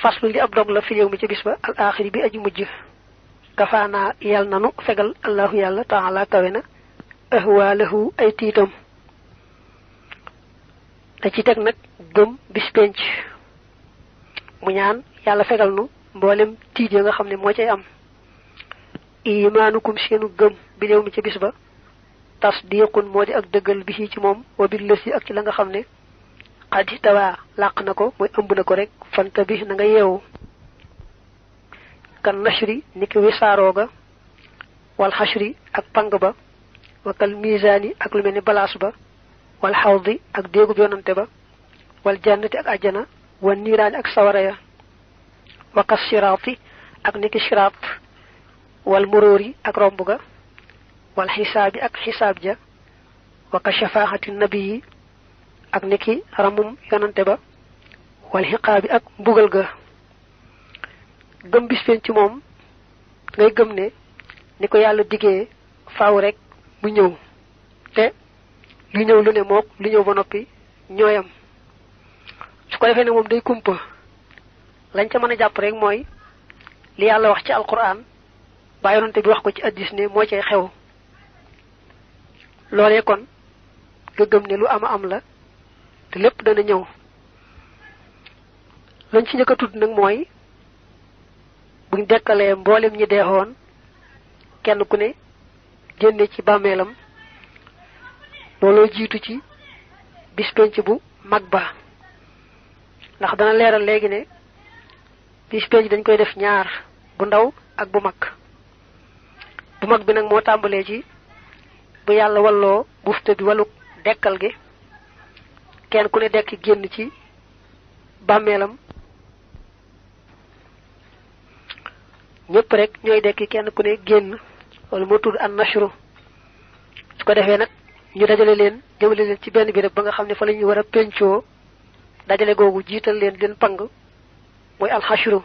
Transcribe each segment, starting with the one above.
faslu li ab dog la fi yow mi ci bis ba al axiri bi aji mujj kafaanaa yal nanu fegal allahu yàlla taala kawe na ahwaalahu ay tiitam da ci teg nag gëm bis penc mu ñaan yàlla fegal nu mboolem tiit ya nga xam ne moo cay am imaanukum seenu gëm bi yow mi ci bis ba tasdiqun moo di ak dëggal bi ci moom wa bil lësi ak ci la nga xam ne xaddi tawaa làq na ko mooy ëmb na ko rek fanta bi na nga yeewu kan nashri ni ki wisaaroo ga wal xashri ak pang ba wakal misaani ak lu mel ni balaas ba wal xawdi ak déegub yonante ba wal jannati ak ajjana wal niiraani ak sawara ya wakas siraati ak ni ki siraat wal muróori ak romb ga wal xisaabi ak xisaab ja waka shafaaxati nabi ak niki ramum yonante ba wal xiqaabi ak mbugal ga gëm bis penc moom ngay gëm ne ni ko yàlla diggee faaw rek mu ñëw te lu ñëw lu ne mook lu ñëw ba noppi ñooyam su ko defee ne moom day kumpa lañ ca mën a jàpp rek mooy li yàlla wax ci alquran ba yonante bi wax ko ci addis ne moo cay xew loolee kon nga gëm ne lu ama am la te lépp dana ñëw lañ ci njëkk a tudd nag mooy buñ dekkalee mboolem ñi deexoon kenn ku ne génne ci bàmmeelam looloo jiitu ci bis penc bu mag ba ndax dana leeral léegi ne bis penc dañ koy def ñaar bu ndaw ak bu mag bi nag moo tàmbalee ci bu yàlla walloo bufte bi waluk dekkal gi kenn ku ne dekk génn ci bàmmeelam ñëpp rek ñooy dekki kenn ku ne génn wala moo tudd an nashru su ko defee nag ñu dajale leen jëmale leen ci benn bi rek ba nga xam ne fa la ñu war a pencoo dajale googu jiital leen pang mooy alxashru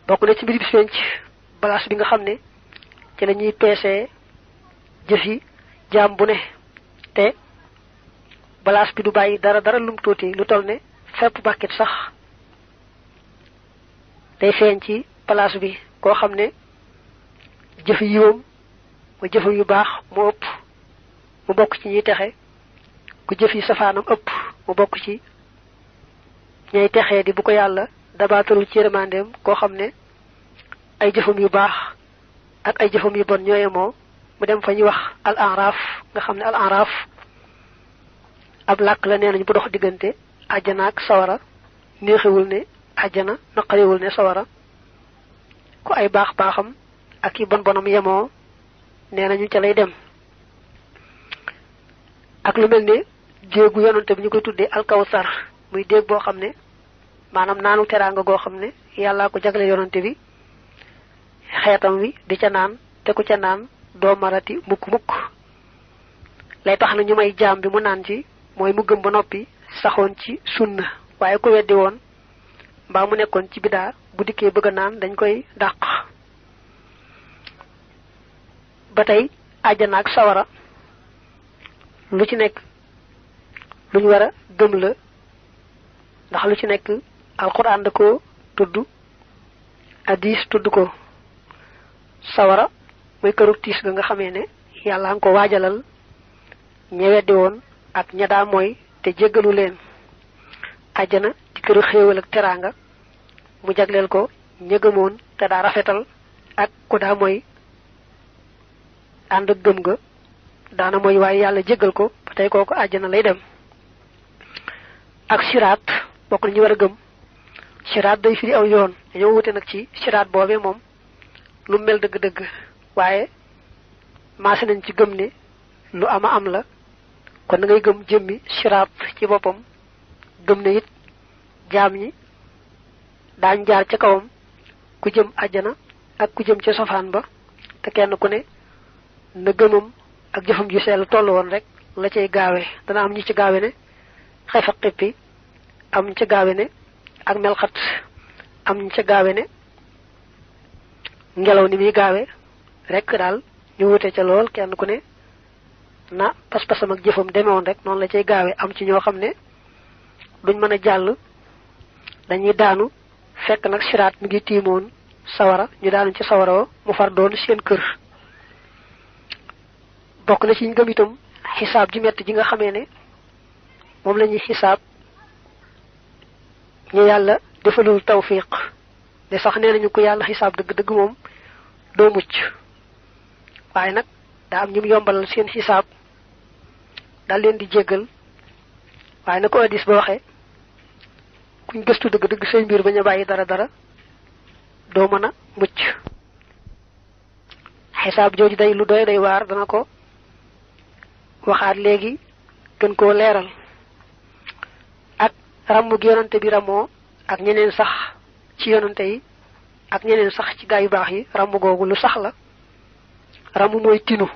bokk na ci mbir bis penc balaas bi nga xam ne ci la ñuy peesee jëfi jaam bu ne te balaas bi du bàyyi dara lum tuuti lu toll ne fépp bàkkit sax day feeñ ci balaas bi koo xam ne jëfi yiwam mooy jëfam yu baax mu ëpp mu bokk ci ñuy texe ku jëfi safaanam ëpp mu bokk ci ñay texee di bu ko yàlla dabaatarul ci yërmandeem koo xam ne ay jëfam yu baax ak ay jëfam yu bon ñooye moo mu dem fa ñuy wax al araf nga xam ne al araf ab làkk la nee nañu bu dox diggante àjjana ak sawara neexewul ne àjjana naqariwul ne sawara ku ay baax baaxam ak yi bon bonam yemoo nee nañu ca lay dem ak lu mel ne déegu yonante bi ñu koy tuddee alkawsar muy déeg boo xam ne maanaam naanu teraanga goo xam ne yàllaa ko jagle yonante bi xeetam wi di ca naan te ku ca naan doo marati mukk lay tax na ñu may jaam bi mu naan ci mooy mu gëm ba noppi saxoon ci sunna waaye ku weddi woon mbaa mu nekkoon ci bidaa bu dikkee bëgg a naan dañ koy dàq ba tey àjjana ak sawara lu ci nekk lu ñu war a gëm la ndax lu ci nekk alxuraan da ko tudd hadiis tudd ko sawara muy këru tiis ga nga xamee ne yàlla nga ko waajalal ña weddi woon ak ña daa mooy te jéggalu leen àjjana di këru xéewal ak teraanga mu jagleel ko ña gëmoon te daa rafetal ak ku daa mooy ànd ak gëm ga daana mooy waaye yàlla jéggal ko ba tey kooku àjjana lay dem ak siraat bokk na ñu war a gëm siraat day firi aw yoon dañoo wute nag ci siraat boobee moom lu mel dëgg-dëgg waaye maase nañ ci gëm ne lu ama am la kon da ngay gëm jëmmi siraat ci boppam gëm ne it jaam ñi daañ jaar ca kawam ku jëm àjjana ak ku jëm ca sofaan ba te kenn ku ne na gëmam ak jëfam ju sell toll woon rek la cay gaawe dana am ñi ci gaawe ne xefa xippi am ñu ci gaawe ne ak melxat am ñu ci gaawe ne ngelaw ni muy gaawe rek daal ñu wute ca lool kenn ku ne na pas-pasam ak jëfam demewoon rek noonu la cay gaawe am ci ñoo xam ne duñ mën a jàll dañuy daanu fekk nag siraat mi ngi tiimoon sawara ñu daanu ci sawara mu far doon seen kër. bokk na ci ñu gëm itam xisaab ji metti ji nga xamee ne moom la ñuy xisaab ñu yàlla defalul tawfiq de sax nee nañu ko yàlla xisaab dëgg-dëgg moom doo mucc waaye nag daa am ñu yombalal seen xisaab daal leen di jéggal waaye na ko hadiis ba waxee kuñ gëstu dëgg-dëgg say mbir bañ a bàyyi dara doo mën a mucc. xisaab jooju day lu doy day waar dana ko waxaat léegi gën koo leeral ak ràmm gi yonante bi ramoo ak ñeneen sax ci yonante yi ak ñeneen sax ci gaa yu baax yi ràmm googu lu sax la. ràmm mooy tinu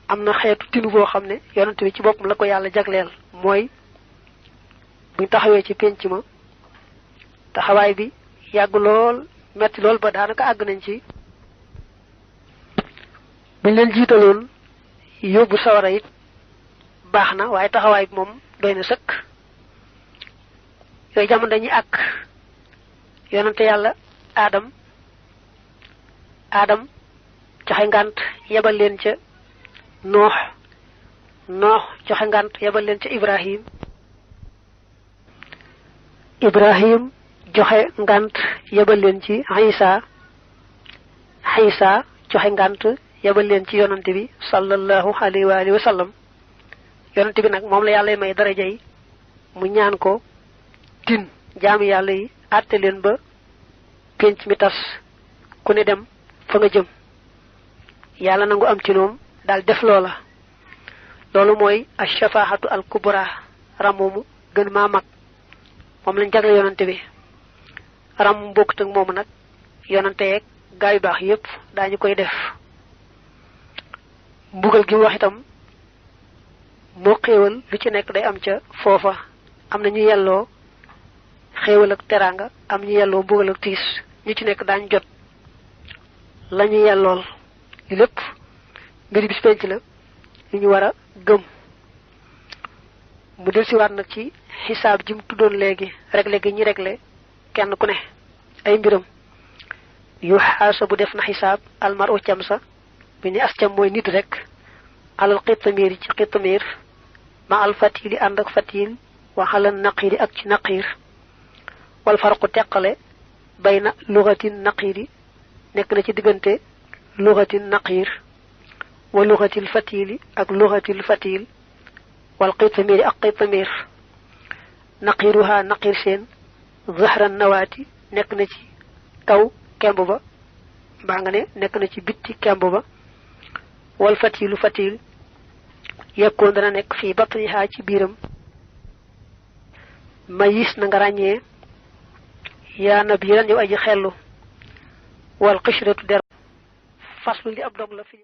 am na xeetu tinu boo xam ne yonante bi ci boppam la ko yàlla jagleel mooy buñ taxawee ci penc ma taxawaay bi yàgg lool metti lool ba daanaka àgg nañ ci buñ leen jiitaloon yóbbu sawara it baax na waaye taxawaay bi moom doy na sëkk. yooyu jamono dañuy àgg yonante yàlla Adam joxe ngànt yebal leen ca Noox joxe ngànt yebal leen ca Ibrahim joxe ngànt yebal leen ci Isa joxe ngànt yebal leen ci yonante bi sallallahu alayhi wa alihi wa sallam. yonante bi nag moom la yàlla may daraja yi mu ñaan ko tin jaami yàlla yi àtte leen ba pénc mi tas ku ne dem fa nga jëm yàlla nangu am ci noom daal def loola. loolu mooy ash-shafaahatu al-kubra ramumu gën maa mag moom lañ jagle yonante bi. ram bokkut ak moomu nag yonante yeeg gaa yu baax yépp daañu koy def. mbugal gi mu wax itam moo xéewal lu ci nekk day am ca foofa am na ñu yelloo xéewal ak teraanga am ñu yelloo mbugal ak tiis ñu ci nekk daañu jot la ñu yellool li lépp mbiri bis penc la yu ñu war a gëm. mu del siwaat nag ci xisaab ji mu tuddoon léegi réglé gi ñi réglé kenn ku ne ay mbiram. yu xaasa bu def na xisaab almar u cam sa bi ni as cam mooy nit rek alal xittamir yi ci xittamir ma al fatili ànd ak fatil waxalal naqiri ak ci naqir wal farqu teqale bayna lugatin naqiri nekk na ci diggante lugatin naqir wa lugatil fatili ak lugatil fatil wal xittamir ak xittamir naqiruha naqir seen zahran nawaati nekk na ci kaw kemb ba mbaa nga ne nekk na ci bitti kemb ba wal fatilu fatil yekkoon dana nekk fii batniha ci biiram mayis na nga ràññee yaa nabiran yow aji xellu wal xishratu der faslu li ab dog la fi